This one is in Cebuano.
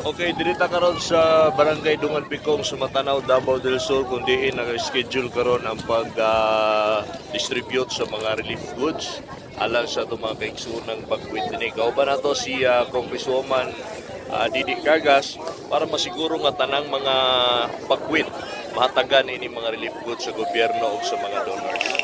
Okay, diri ta karon sa Barangay Dungan Picong sa Matanao, Davao del Sur, kung diin naka-schedule karon ang pag distribute sa mga relief goods alang sa atong mga kaigsuonang bakwit dinhi. Kauban nato si Congresswoman Didi Cagas para masiguro nga tanang mga bakwit mahatagan ini mga relief goods sa gobyerno o sa mga donors.